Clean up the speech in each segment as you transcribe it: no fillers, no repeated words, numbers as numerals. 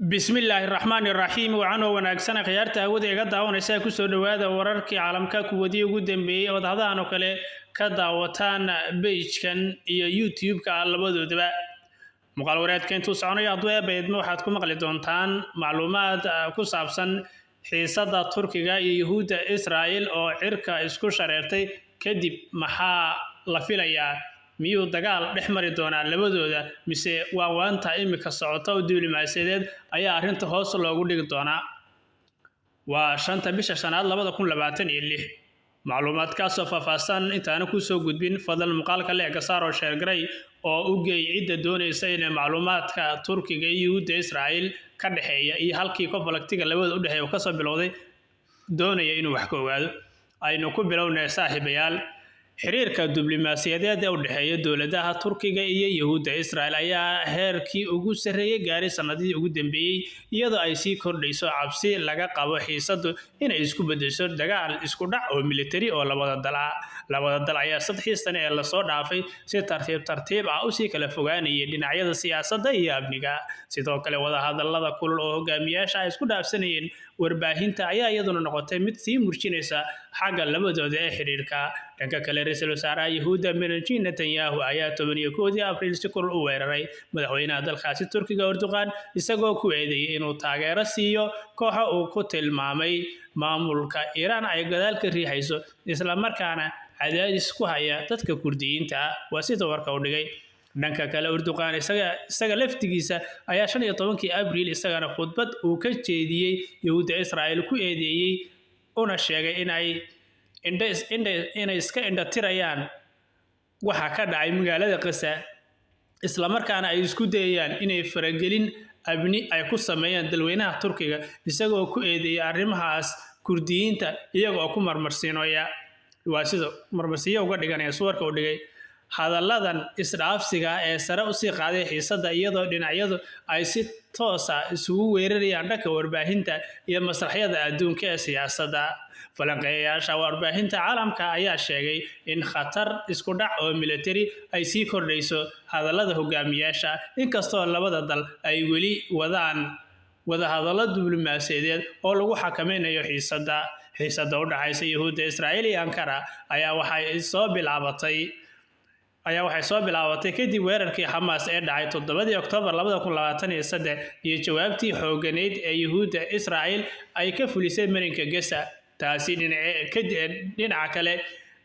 Bismillaahi raxmaani raxiim. Wacan oo wanaagsan, khiyaarta hawada iga daawanaysa, kusoo dhowaada wararkii caalamka kuwadii ugu dambeeyey ood hadahan oo kale ka daawataan page-kan iyo YouTube-ka labadoodaba. Muuqaal wareedka intuu soconayo, hadduu Eebbe idmo, waxaad ku maqli doontaan macluumaad ku saabsan xiisadda Turkiga iyo Yuhuudda Israa'el oo cirka isku shareertay. Kadib maxaa la filayaa? Miyuu dagaal dhex mari doonaa labadooda, mise waanwaanta imika socota oo diblomaasiyadeed ayaa arrinta hoos loogu dhigi doonaa? Waa 5-ta bisha shanaad 2026. Macluumaadkaasoo faahfaahsan intaana kusoo gudbin, fadlan muuqaalka like saar oo share garay oo u geey cidda doonaysa inay macluumaadka Turkiga iyo Yuhuudda Israa'el ka dhexeeya iyo halkii conflict-iga labada u dhexeeya uu kasoo bilowday doonaya inuu wax ka ogaado. Aynu ku bilownay, saaxiibayaal. Xiriirka diblomaasiyadeed ee u dhexeeya dowladaha Turkiga iyo Yuhuudda Israa'el ayaa heerkii ugu sarreeyay gaaray sanadihii ugu dambeeyey, iyadoo ay sii kordhayso cabsi laga qabo xiisaddu inay isku beddesho dagaal isku dhac oo militari oo labada dal ah. Labada dal ayaa 3-dii sane ee lasoo dhaafay si tartiib tartiib ah usii kala fogaanayay dhinacyada siyaasadda iyo amniga. Sidoo kale, wadahadallada kulul oo hogaamiyaasha ay isku dhaafsanayeen warbaahinta ayaa iyaduna noqotay mid sii murjinaysa xagga labadooda ee xiriirka. Dhanka kale, ra-iisul wasaaraha Yuhuudda Benjamin Netanyahu ayaa 11-dii Abriil si kulul u weeraray madaxweynaha dalkaasi Turkiga Erdogan, isagoo ku eedeeyey inuu taageero siiyo kooxa uu ku tilmaamay maamulka Iiraan ay gadaal ka riixayso, islamarkaana cadaadis ku haya dadka Kurdiyiinta ah, waa sida warka u dhigay. Dhanka kale, Erdogan isaga laftigiisa ayaa 15-kii Abriil isagana khudbad uu ka jeediyey Yuhuudda Israa'el ku eedeeyey, una sheegay inay iska indhatirayaan waxa ka dhacay magaalada Qasa, islamarkaana ay isku dayayaan inay faragelin amni ay ku sameeyaan dalweynaha Turkiga, isagoo ku eedeeyay arrimahaas Kurdiyiinta, iyaga oo ku marmarsiinaya, waa sida marmarsiyo uga dhiganaya suwarka u dhigay. Hadalladan isdhaafsiga ee sare usii qaaday xiisadda, iyadoo dhinacyadu ay si toos ah isugu weerarayaan dhanka warbaahinta iyo masraxyada adduunka ee siyaasadda. Falanqeeyayaasha warbaahinta caalamka ayaa sheegay in khatar isku dhac oo militari ay sii kordhayso hadallada hogaamiyaasha, inkastoo labada dal ay weli wadaan wadahadallo diblomaasiyadeed oo lagu xakameynayo xiisadda. Xiisadda u dhaxaysa Yuhuudda Israa'iil iyo Ankara ayaa waxay soo bilaabatay kadib weerarkii Xamaas ee dhacay 7-dii Oktoobar 2023 iyo jawaabtii xooganeyd ee Yuhuudda Israa'iil ay ka fulisay marinka Gaza. Taasi dhinaca kale,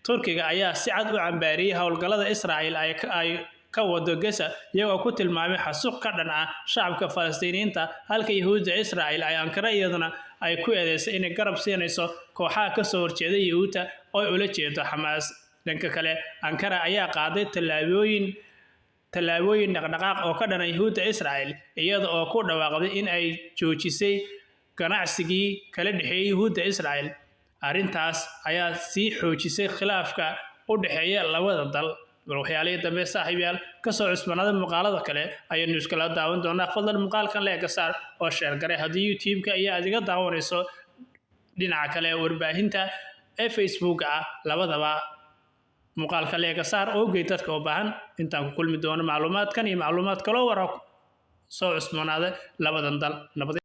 Turkiga ayaa si cad u cambaariyey howlgallada Israa'iil ay ka wado Gaza, iyagoo ku tilmaamay xasuuq ka dhan ah shacabka Falastiiniyiinta, halka Yuhuudda Israa'iil ay Ankara iyaduna ay ku eedeysay inay garab siinayso kooxaha kasoo horjeeda Yuhuudda oo ay ula jeedo Xamaas. Dhanka kale, Ankara ayaa qaaday tallaabooyin dhaqdhaqaaq oo ka dhana Yuhuudda Israa'iil, iyada oo ku dhawaaqday in ay joojisay ganacsigii kala dhexeeyay Yuhuudda Israa'iil. Arrintaas ayaa sii xoojisay khilaafka u dhexeeya labada dal. Bal waxyaalihii dambe, saaxiibayaal, kasoo cusbanaada muuqaalada kale ayaynu iskala daawan doonaa. Fadlan muuqaalkan like saar oo share garay haddii YouTube-ka iyo aad iga daawanayso. Dhinaca kale, warbaahinta ee Facebook ah labadaba muuqaalka like saar oo gey dadka u baahan. Intaan ku kulmi doono macluumaadkan iyo macluumaad kaloo wara soo cusbanaada labadan dal, nabad.